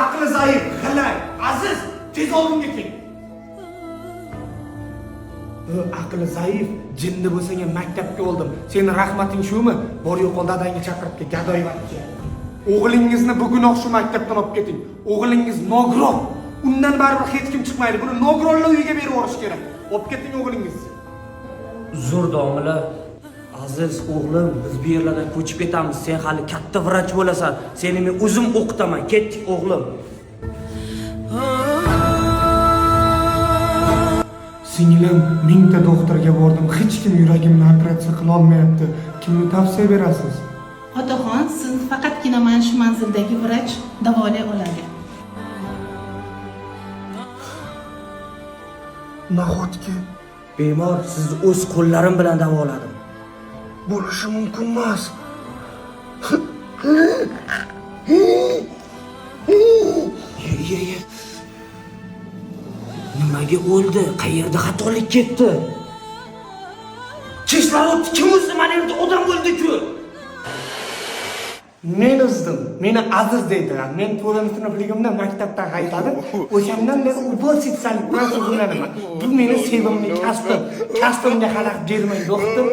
Aqli zaif, g'ilay. Aziz, tez oldimga kel. Aqli zaif, jinni bo'lsang ham maktabga oldim. Seni rahmating shumi? Bor yo'qol dadangni chaqirib kel, gadoyvatga. O'g'lingizni bugunoq shu maktabdan olib keting. O'g'lingiz nogiron. Undan baribir hech kim chiqmaydi. Buni nogironlar uyiga berib yuborish kerak. Olib keting o'g'lingizni. Uzr domla. Aziz o'g'lim, biz bu yerlardan ko'chib ketamiz. Sen hali katta vrach bo'lasan. Seni men o'zim o'qitaman. Ketdik o'g'lim. Singlim, mingta doktorga bordim. Hech kim yuragimni operatsiya qila olmayapti. Kimni tavsiya berasiz? Otaxon, sizni faqatgina mana shu manzildagi vrach davolay oladi. Nahotki Bemor, sizni o'z qo'llarim bilan davoladim. bo'lishi mumkin emas. Ye, ye, ye. Nimaga o'ldi? Qayerda xatolik ketdi? Kislorod kim o'zdi? Mana yerda odam o'ldi-ku. Men uzdim. Meni Aziz deydilar. Men 4-sinfligimda maktabdan haydadim. O'shandan beri уборщицalik bilan shug'ullanaman. Bu meni sevimli kasbim. Kasbimga xalaqit bermang, do'stim.